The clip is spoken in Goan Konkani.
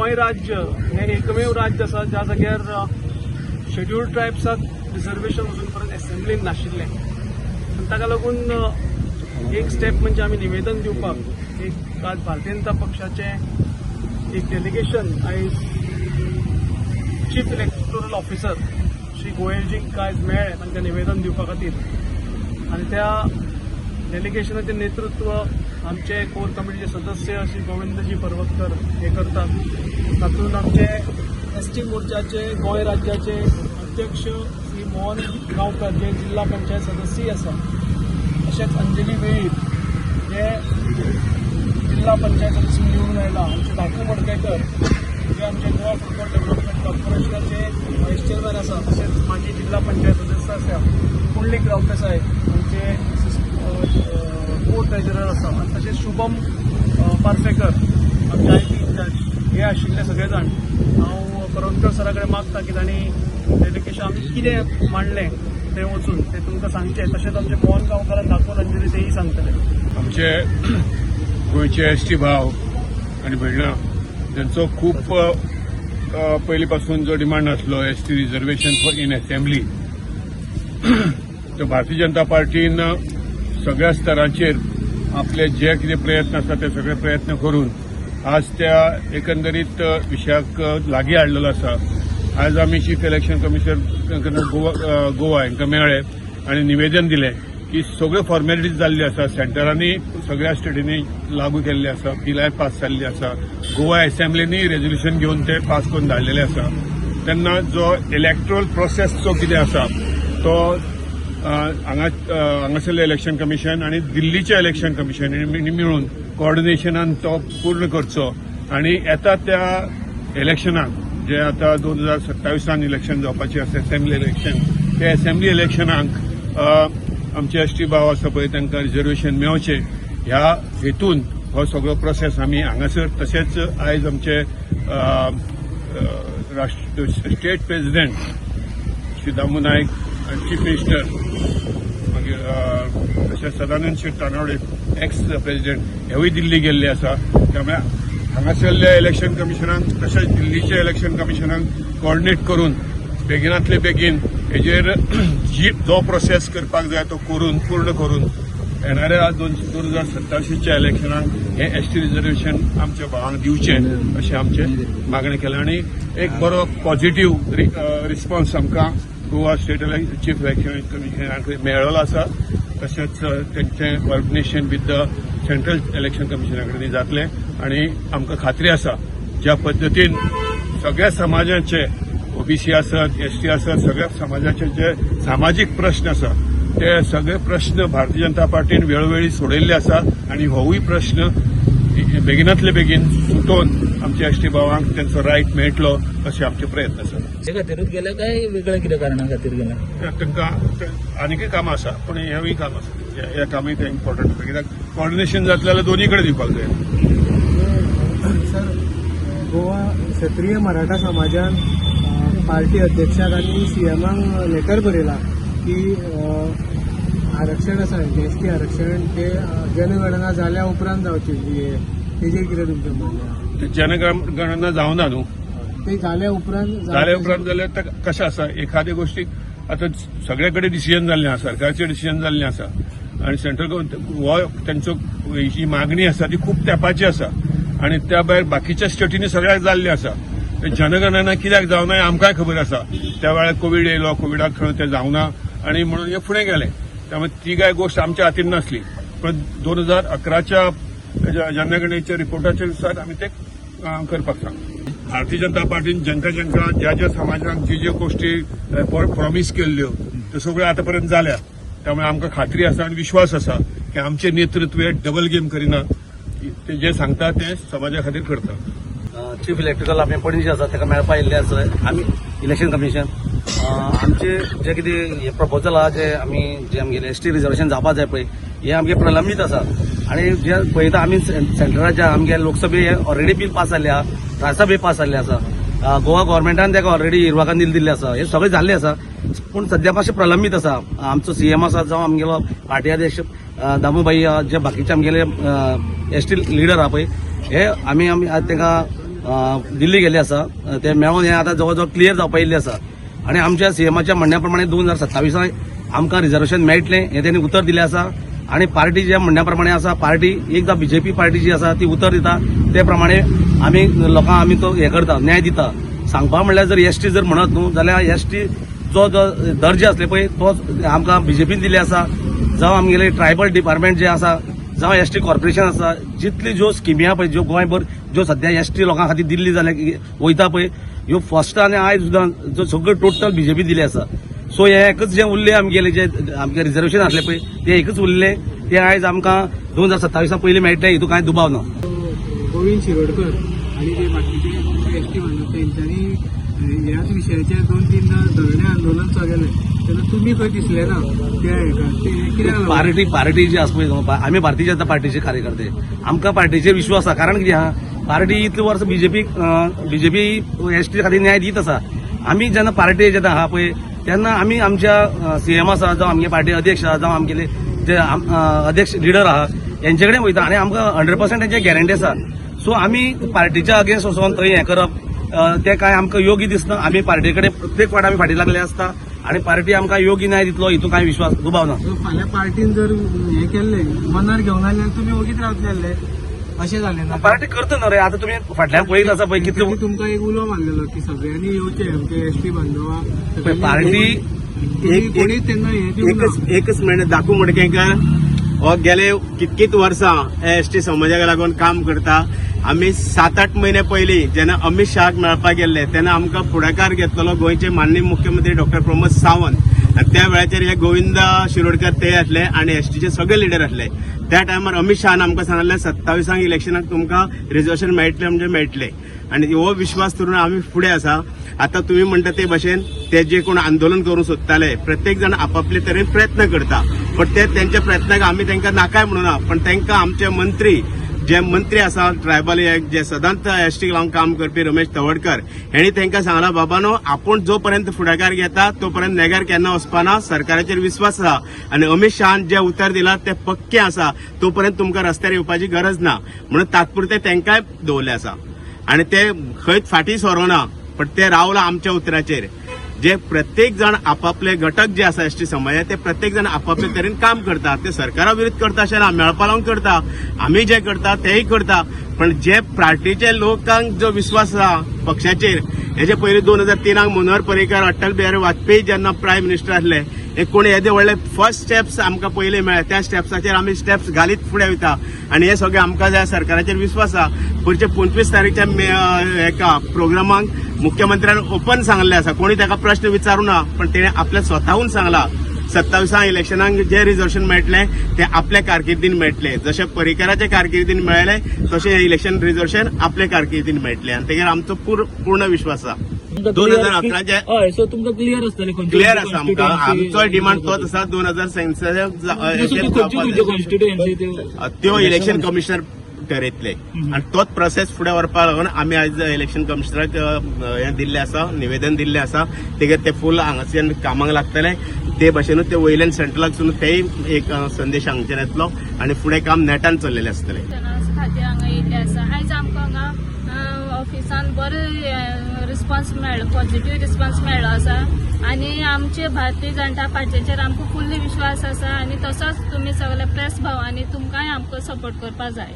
गोंय राज्य हें एकमेव राज्य आसा ज्या जाग्यार शेड्युल्ड ट्रायब्साक रिजर्वेशन अजून पर्यंत एसेंब्लीन नाशिल्लें आनी ताका लागून एक स्टेप म्हणजे आमी निवेदन दिवपाक एक आज भारतीय जनता पक्षाचें एक डेलिगेशन आयज चीफ इलेक्टोरल ऑफिसर श्री गोयलजींक आयज मेळ्ळे तांकां निवेदन दिवपा खातीर. आनी त्या डेलिगेशनाचें नेतृत्व आमचे कोर कमिटीचे सदस्य श्री गोविंदजी पर्वतकर हे करतात. तातूंत आमचे एसटी मोर्चाचे गोंय राज्याचे अध्यक्ष श्री मोहन गांवकर जे जिल्हा पंचायत सदस्यय आसा, तशेंच अंजली वेळीप जे जिल्हा पंचायत सदस्य निवडून आयला, आमचे धाकू मडकयकर जे आमचे गोवा फुटबॉल डेव्हलपमेंट कॉर्पोरेशनाचे व्हायस चेअरमॅन आसा, तशेंच माजी जिल्हा पंचायत सदस्य आसा, पुंडलीक रावते साहेब आमचे को ट्रेजरर आसा आनी तशेंच शुभम पार्सेकर आमचे I T in charge हे आशिल्ले सगळे जाण. हांव पर्वतकर सरा कडेन मागता की तांणी डेलिगेशन आमी कितें मांडलें तें वचून तें तुमकां सांगचें. तशेंच आमचे मोहन गांवकारान दाखोवन अंजली तेय सांगतले. आमचे गोंयचे एस टी भाव आनी भयणां तांचो खूब पयलीं पासून जो डिमांड आसलो ST reservation for in assembly, तो भारतीय जनता पार्टीन सगळ्या स्तरांचेर आपले जे कितें प्रयत्न आसा ते सगळे प्रयत्न करून आज त्या एकंदरीत विशयाक लागीं हाडलेलो आसा. आज आमी chief election commissioner Goa Goa हांकां मेळ्ळे आनी निवेदन दिलें की सगळ्यो फॉर्मेलिटीज जाल्ल्यो आसा, सेंटरांनी सगळ्या स्टेटींनी लागू केल्ले आसा, बिलाय पास जाल्ली आसा, गोवा एसेंब्लीनी रेजोल्युशन घेवन ते पास करून धाडलेले आसा. तेन्ना जो इलेक्ट्रोल प्रोसेस जो कितें आसा तो हांगा हांगासरलें इलेक्शन कमिशन आनी दिल्लीचें इलेक्शन कमिशन हेणी मेळून कोऑर्डिनेशनान तो पूर्ण करचो आनी येता त्या इलेक्शनाक, जे आतां 2027 इलेक्शन जावपाचें आसा, असेंब्ली इलेक्शन, ते असेंब्ली इलेक्शनाक आमचे एस टी भाव आसा पळय तांकां रिजर्वेशन मेळचें ह्या हेतून हो सगळो प्रोसेस आमी हांगासर. तशेंच आयज आमचे राष्ट्र स्टेट प्रेसिडेंट श्री दामू नायक आनी चीफ मिनिस्टर, मागीर तशेंच सदानंद शेट तानावडे, एक्स प्रेसिडेंट, हेवूय दिल्ली गेल्ले आसा. त्यामुळे हांगासरल्या इलेक्शन कमिशनाक तशेंच दिल्लीच्या इलेक्शन कमिशनाक कोऑर्डिनेट करून बेगिनातले बेगीन हेजेर जी जो प्रोसेस करपाक जाय तो करून पूर्ण करून येणाऱ्या 2027च्या इलेक्शनाक हे एस टी रिजर्वेशन आमच्या भावांक दिवचें अशें आमचें मागणें केलां. आनी एक बरो पॉझिटिव्ह रिस्पॉन्स आमकां गोवा स्टेट चीफ इलेक्शन कमिशनरा कडेन मेळ्ळो आसा. तशेंच तेंचें coordination with the central election कमिशना कडेन जातलें आनी आमकां खात्री आसा, ज्या पद्दतीन सगळ्या समाजाचे, ओबीसी आसत, एसटी आसत, सगळ्या समाजाचे जे सामाजीक प्रश्न आसा ते सगळे प्रश्न भारतीय जनता पार्टीन वेळोवेळी सोडयल्ले आसा आनी होवूय प्रश्न बेगिनातले बेगीन सुटोवन आमच्या एसटी भावांक तेंचो रायट मेळटलो अशे आमचे प्रयत्न आसा. ते खातीरूच गेले काय वेगळ्या कितें कारणा खातीर गेले? तांकां आनीकय कामां आसा, पूण हेवूय काम आसा. ह्या कामूय तें इम्पॉर्टंट आसा, कित्याक कॉर्डिनेशन जातलें जाल्यार दोनूय कडेन दिवपाक जाय. सर, गोवा क्षत्रिय मराठा समाजान पार्टी अध्यक्षाक आनी सीएमाक लेटर बरयला की आरक्षण आसा, एस टी आरक्षण ते जनगणना जाल्या उपरांत जावची. तेजेर कितें तुमचें म्हणणें? ते जनगणना जावना न्हू. ते जाल्या उपरांत. जाल्या उपरांत जाल्यार ताका कशें आसा, एखाद्या गोष्टीक आतां सगळे कडेन डिसिजन जाल्लें आसा, सरकारचें डिसिजन जाल्लें आसा आनी सेंट्रल गव्हर्मेंट हो तेंचो ही मागणी आसा ती खूब तेंपाची आसा आनी त्या भायर बाकीच्या स्टेटींनी सगळ्याक जाल्लें आसा. ते जनगणना कित्याक जावना हें आमकांय खबर आसा. त्या वेळार कोवीड येयलो, कोविडाक खंय तें जावना आनी म्हणून हें फुडें गेलें. त्यामुळे ती काय गोष्ट आमच्या हातीन नासली, पण 2011च्या जनगणनेच्या रिपोर्टाच्या नुसार आमी ते करपाक सांगता. भारतीय जनता पार्टीन जांकां जांकां ज्या ज्या समाजाक जी ज्यो गोष्टी प्रॉमीस केल्ल्यो त्यो सगळ्यो आतां पर्यंत जाल्या. त्यामुळे आमकां खात्री आसा आनी विश्वास आसा की आमचें नेतृत्व हे डबल गेम करिना, ते जे सांगता ते समाजा खातीर करता. चीफ इलेक्ट्रिकल आमी पणजे आसा, ताका मेळपा येयल्ले आसा आमी. इलेक्शन कमिशन आमचे जे कितें हे प्रपोजल आहा, जे आमी जे आमगेले एस टी रिजर्वेशन जावपा जाय पळय, हे आमगे प्रलंबीत आसा. आनी जे पळयता आमी सेंट्रलाच्या आमगे लोकसभे ऑलरेडी बील पास जाल्ले आहा, राज्यसभे पास जाल्ले आसा, गोवा गव्हर्मेंटान ताका ऑलरेडी हिरवा कंदील दिल्ले आसा, हे सगळें जाल्लें आसा, पूण सद्या मातशें प्रलंबीत आसा. आमचो सीएम आसा जावं आमगेलो पार्टी अध्यक्ष दामूभाई, जे बाकीचे आमगेले एस टी लिडर आहा पळय, हे आमी आमी तांकां दिल्ली गेल्ले आसा. ते मेळोन हें आतां जवळ जवळ क्लियर जावपा येयल्लें आसा आनी आमच्या सीएमाच्या म्हणण्या प्रमाणे 2027 आमकां रिजर्वेशन मेळटलें हें तेणी उतर दिलें आसा. आनी पार्टी ज्या म्हणण्या प्रमाणे आसा, पार्टी एकदां बीजेपी पार्टी जी आसा ती उतर दिता ते प्रमाणे आमी लोकांक आमी तो हें करता, न्याय दिता. सांगपा म्हणल्यार जर एसटी जर म्हणत न्हू जाल्यार एसटी जो जो दर्जे आसले पळय तोच आमकां बीजेपीन दिल्ले आसा. जावं आमगेले ट्रायबल डिपार्टमेंट जे आसा, जावं एसटी कॉर्पोरेशन आसा, जितली ज्यो स्किमी आहा पळय, ज्यो गोंयभर ज्यो सद्या एसटी लोकां खातीर दिल्ली जाल्यार वयता पळय, ह्यो फर्स्ट आनी आयज सुद्दां जो सगळ्यो टोटल बीजेपी दिली आसा. सो हे एकच जे उरले आमगेले जे आमगे रिजर्वेशन आसले पळय ते एकच उरले, ते आयज आमकां 2027 पयलीं मेळटले हितून कांय दुबाव ना. गोविंद शिरोडकर आणि जे बाकीचे एस टी बांधव तेंच्यांनी ह्याच विशयाचेर दोन तीनदा धरणे आंदोलन चलयलें तेन्ना तुमी खंय दिसले ना त्या हेका, ते कित्याक लागून? पार्टी पार्टी जी आसा पळय, आमी भारतीय जनता पार्टीचे कार्यकर्ते, आमकां पार्टीचेर विश्वास आसा. कारण कितें आहा, पार्टी इतली वर्सां बीजेपी एसटी खातीर न्याय दीत आसा. आमी जेन्ना पार्टी जेन्ना आहा पळय तेन्ना आमी आमच्या सीएम आसा, जावं आमगे पार्टी अध्यक्ष आसा, जावं आमगेले जे अध्यक्ष लिडर आहा हेंचे कडेन वयता आनी आमकां 100% तेंचे गॅरंटी आसा. सो आमी पार्टीच्या अगेन्स्ट वचोन थंय हें करप तें कांय आमकां योग्य दिसना. आमी पार्टी कडेन प्रत्येक फावट आमी फाटीं लागले आसता आनी पार्टी आमकां योग्य न्याय दितलो हितून कांय विश्वास दुबाव ना. सो फाल्यां पार्टीन जर हें केल्लें, मनार घेवन आयल्यार तुमी ओगीच रावतले आसले अशें जालें ना? पार्टी करता न्हू रे. आतां तुमी फाटल्यान पळयत आसा पळय कितले तेंच्यांनी तुमकां एक उलो मारलेलो की सगळ्यांनी येवचें आमचे एस टी बांधवा. पळय पार्टी कोणीच तेन्ना हें दिवंक ना. एकच एकच मिनिट. दाखू मडकेकर हो गेले कितकीत वर्सां एस टी समाजाक लागून काम करता. आमी 7-8 म्हयने पयलीं जेन्ना अमीत शहाक मेळपाक गेल्ले तेन्ना आमकां फुडाकार घेतलेलो गोंयचे माननीय मुख्यमंत्री डॉक्टर प्रमोद सावंत आनी त्या वेळाचेर हे गोविंद शिरोडकर ते आसले आनी एसटीचे सगळे लिडर आसले. त्या टायमार अमीत शहान आमकां सांगलें 27 इलेक्शनाक तुमकां रिजर्वेशन मेळटलें म्हणजे मेळटलें आनी हो विश्वास करून आमी फुडें आसा. आतां तुमी म्हणटा ते भशेन ते जे कोण आंदोलन करूंक सोदताले प्रत्येक जाण आपापले तरेन प्रयत्न करता, पण ते तेंच्या प्रयत्नाक आमी तांकां नाकाय म्हणूना, पण तांकां आमचे मंत्री जे मंत्री आसा ट्रायबल जे सदांच एसटीक लावन काम करपी रमेश तवडकर हेणी तांकां सांगलां, बाबानो, आपूण जो पर्यंत फुडाकार घेता तो पर्यंत नेगार केन्ना वचपाना, सरकाराचेर विस्वास आसा आनी अमीत शहान जे उतर दिलां ते पक्के आसा, तो पर्यंत तुमकां रस्त्यार येवपाची गरज ना म्हणून तात्पुरते तांकांय दवरले आसा आनी ते खंयच फाटीं सरोना, पण ते रावला आमच्या उतराचेर. जे प्रत्येक जाण आपापले घटक जे आसा एसटी समाजात ते प्रत्येक जाण आपापले तरेन काम करता. ते सरकारा विरुद्ध करता अशें ना, मेळपा लागून करता, आमी जे करता तेय करता, पण जे पार्टीचे लोकांक जो विस्वास आसा पक्षाचेर, हेजे पयलीं 2003 मनोहर पर्रीकर, अटल बिहारी वाजपेयी जेन्ना प्रायम मिनिस्टर आसले, हे कोण येदे व्हडले फर्स्ट स्टेप्स आमकां पयलीं मेळ्ळे, त्या स्टेप्साचेर आमी स्टेप्स घालीत फुडें वयता आनी हे सगळे आमकां ज्या सरकाराचेर विस्वास आसा. पुढच्या 25 तारीखच्या एका प्रोग्रामाक मुख्यमंत्र्यान ओपन सांगल्लें आसा, कोणी ताका प्रश्न विचारू ना, पण तेणे आपल्या स्वताहून सांगला 27 इलेक्शनाक जे रिजर्वेशन मेळटलें ते आपल्या कारकिर्दीन मेळटलें. जशें पर्रीकराच्या कारकिर्दीन मेळ्ळें तशें हे इलेक्शन रिजर्वेशन आपल्या कारकिर्दीन मेळटलें आनी तेगेर आमचो पूर्ण विश्वास आसा. 2011 हय, सो तुमकां क्लियर आसतलें खंयचे क्लियर आसा आमकां, आमचो डिमांड तोच आसा 2027. खंयच्यो खंयच्यो कॉन्स्टिट्युएन्सी त्यो? त्यो इलेक्शन कमिशनर ठरयतले आनी तोच प्रोसेस फुडें व्हरपाक लागून आमी आयज इलेक्शन कमिशनराक हें दिल्लें आसा, निवेदन दिल्लें आसा. तेगेर ते फूल हांगाच्यान कामाक लागतले, ते भाशेनूच ते वयल्यान सेंट्रलाकसून तेय एक संदेश हांगच्यान येतलो आनी फुडें काम नेटान चल्लेलें आसतलें. खातीर हांगा येयल्ले आसा. आयज आमकां हांगा ऑफिसान बरो रिस्पॉन्स मेळ्ळो, पॉझिटिव्ह रिस्पॉन्स मेळ्ळो आसा आनी आमचे भारतीय जनता पार्टीचेर आमकां फुल्ल विश्वास आसा आनी तसोच तुमी सगळे प्रेस भावांनी तुमकांय आमकां सपोर्ट करपा जाय.